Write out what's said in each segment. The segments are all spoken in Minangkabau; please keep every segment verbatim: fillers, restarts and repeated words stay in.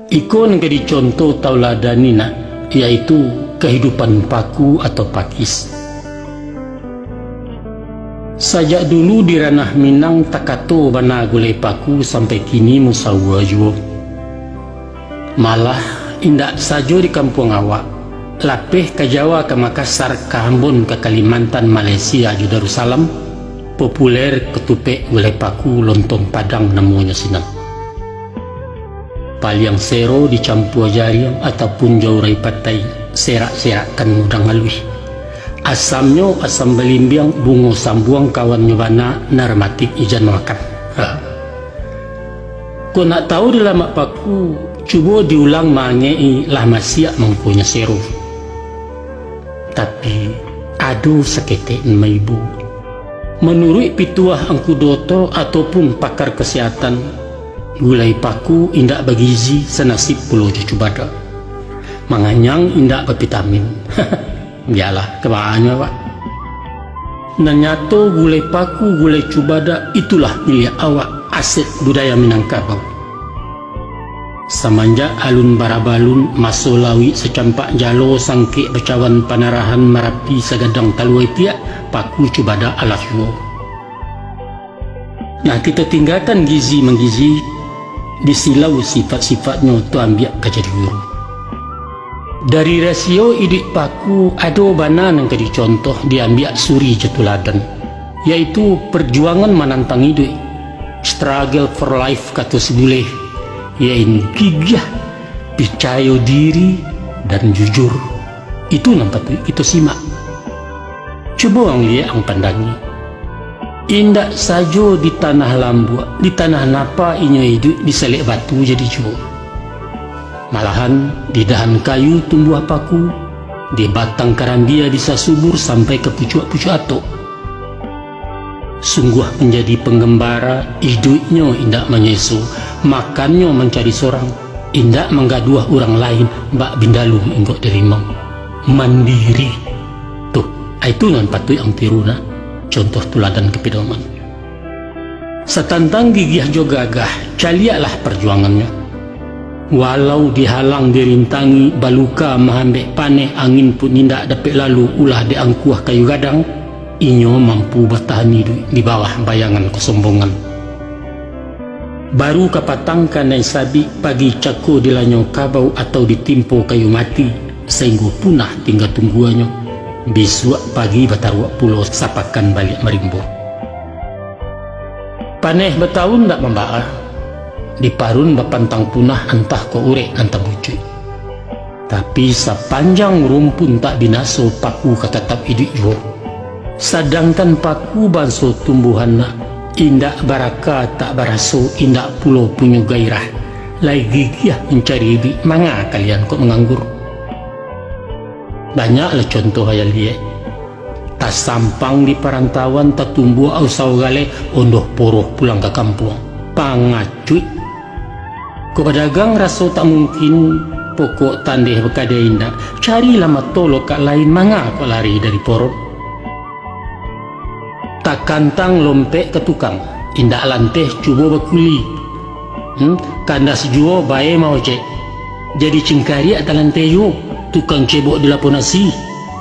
Iko nan ka dicontoh tauladani nak, yaitu kahidupan paku atau pakis. Sajak dulu di ranah Minang takato bana gulai paku sampai kini musawa juo. Malah, indak sajo di kampuang awak, lapeh ka Jawa, ka Makassar, ka Ambon, ka Kalimantan, Malaysia, jo Darussalam, populer katupek gulai paku lontong Padang namonyo sinan. Paliang sero dicampua jariang ataupun jo urai patai, serak-serakkan udang aluih. Asamnyo asam balimbiang, bungo sambuang kawannyo bana, narmatik ijan makan. Ha. Kok nak tahu di lamak paku, cubo diulang maangek-i, lah masiak mangkonyo sero. Tapi, ado saketek nan maibo. Manuruik pituah Angku Doto ataupun pakar kasihatan, gulai paku indak bagizi sanasib pulo jo cubadak. Manganyang indak bapitamin. Bialah, kabaanyo awak. Nan nyato, gulai paku, gulai cubadak, itulah miliak awak, aset budaya Minangkabau. Samanjak alun barabalun, maso lauik sacampak jalo, sangkek bacawan panarahan, Marapi sagadang talua itiak, paku cubadak alah juo. Nah, kito tinggakan gizi manggizi, disilau sifat-sifatnyo tu ambiak ka jadi guru. Dari rasio iduik paku, ado bana nan ka dicontoh, diambiak suri jo tuladan, yaitu perjuangan manantang iduik, struggle for life, kato si buleh, yaitu gigiah, picayo diri, dan jujur. Itu nan patuik kito simak. Cubo ang liek, ang pandangi. Indak sajo di tanah lambuak, di tanah napa inyo iduik, di salek batu jadi juo. Malahan, di dahan kayu tumbuah paku, di batang karambia bisa subur sampai ka pucuak-pucuak atok. Sungguah manjadi panggambara, iduiknyo indak manyeso, makannyo mancari sorang, indak manggaduah urang lain, bak bindalu inggok di limau. Mandiri. Tuh, itu nan patuik ang tiru nak, contoh tuladan kapidoman. Satantang gigiah jo gagah, caliaklah parjuangannyo. Walau dihalang dirintangi, baluka maambek paneh, angin pun indak dapek lalu, ulah diangkuah kayu gadang, inyo mampu batahan iduik di bawah bayangan kasombongan. Baru kapatang kanai sabik, pagi cako dilanyau kabau atau ditimpo kayu mati, sainggo punah tingga tungguanyo, bisuak pagi bataruak pulo, sapakan baliak marimbo. Paneh bataun ndak mambaa, diparun bapantang punah, antah kok urek nan tabucuik. Tapi, sapanjang rumpun tak binaso, paku ka tatap iduik juo. Sadangkan paku banso tumbuahan nak, indak baraka, tak baraso, indak pulo punyo gairah, lai gigiah mancari iduik, manga kalian kok manganggur? Banyaklah contoh ayah liek. Tasampang di parantauan, tatumbuak usau galeh, ondoh poroh pulang ka kampuang. Pangacuik! Kok badagang raso tak mungkin, pokok tandeh bakadai indak, carilah mato lokak lain, manga kok lari dari porok. Takantang lompek ka tukang, indak lanteh cubo bakuli. Hmm, kandas juo bae maojek. Jadi cingkariak talanteh juo, tukang cebok di lapo nasi.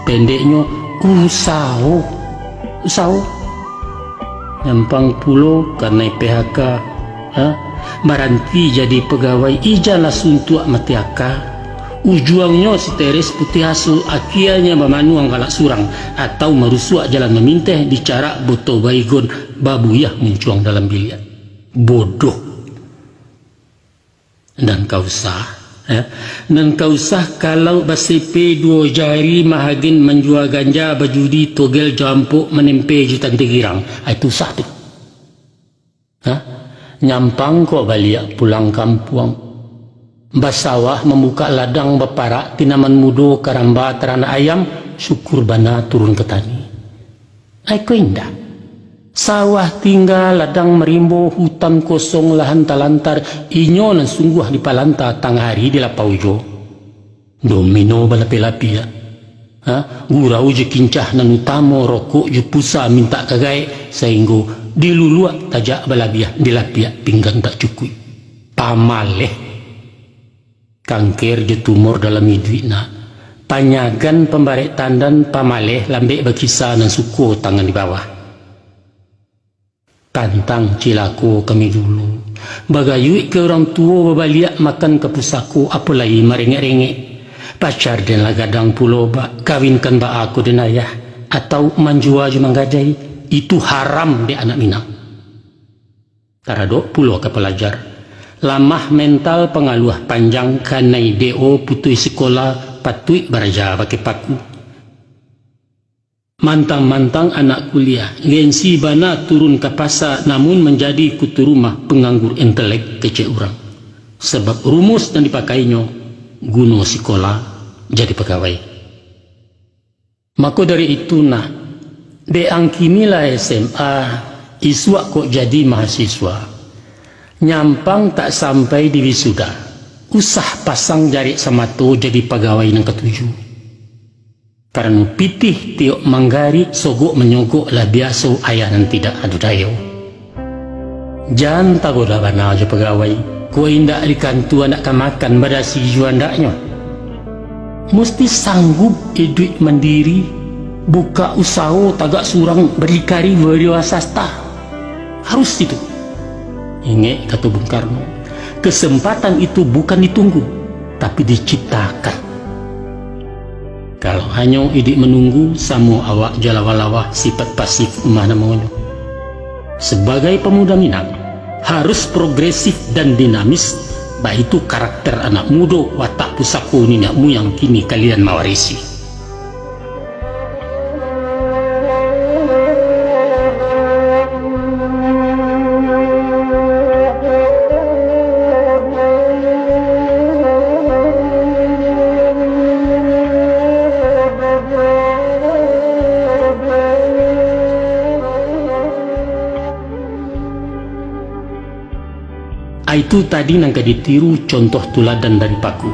Pendeknyo, usaho. Usaho. Nyampang pulo kanai P H K. Ha? Baranti jadi pagawai, ijanlah suntuak mati aka. Ujuangnyo siteres putiah asu, akianyo bamanuang galak surang, atau marusuak jalan maminteh, dicarak boto Baygon, babuyah muncuang dalam biliak. Bodoh. Nan ka usah, ya. Nan ka usah kalau basipe duo jari, mahagen manjua ganja, bajudi, togel, jampok, manempe jo tante girang. Ah, itu usah tu. Ha? Nyampang kok baliak pulang kampuang. Basawah, mambukak ladang, baparak tinaman mudo, karamba taranak ayam, syukur bana turun ka tani. Ai ko indak. Sawah tingga, ladang marimbo, hutan kosong, lahan talantar, inyo nan sungguah dipalanta, tangah ari dilapau juo. Domino balapia-lapia. Ha? Gurau jo kincah nan utamo, rokok jo pusa mintak ka gaek, sainggo diluluak tajak balabiah, dilapiak pinggan tak cukuik. Pamaleh. Kanker jo tumor dalam iduik nak, panyagan pambarek tandan, pamaleh lambek bakisa nan suko tangan di bawah. Tantang cilako kami dulu, bagayuik ka urang tuo, babaliak makan ka pusako, apo lai marengek-rengek. Pacar den lah gadang pulo bak, kawinkan baa ko den ayah, atau manjua jo manggadai, itu haram dek anak Minang. Taradok pulo ka palajar, lamah mental pangaluah panjang, kanai D O putuih sikola, patuik baraja bakeh paku. Mantang-mantang anak kuliah, gengsi bana turun ka pasa, namun manjadi kutu rumah, panganggur intelek kecek urang. Sabab rumus nan dipakainyo, guno sikola jadi pagawai. Mako dari itu nak, dek ang kini lah S M A, isuak kok jadi mahasiswa. Nyampang tak sampai di wisuda, usah pasang jarek samato jadi pagawai nan katuju. Karano pitih tiok manggarik, sogok manyogok lah biaso, ayah nan tidak ado dayo. Jan tagoda bana jo pagawai, kok indak di kantua nak ka makan, badasi juo andaknyo. Musti sanggup iduik mandiri, bukak usaho tagak surang, bardikari wiraswasta. Harus itu. Ingek kato Bung Karno, kesempatan itu bukan ditunggu, tapi diciptakan. Kalau hanyo iduik manunggu, samo awak jo lawah-lawah, sifat pasif mah namonyo. Sabagai pamuda Minang, harus progresif dan dinamis, baitu karakter anak mudo, watak pusako niniak muyang kini kalian mawarisi. Aitu tadi nan ka ditiru, contoh tuladan dari paku.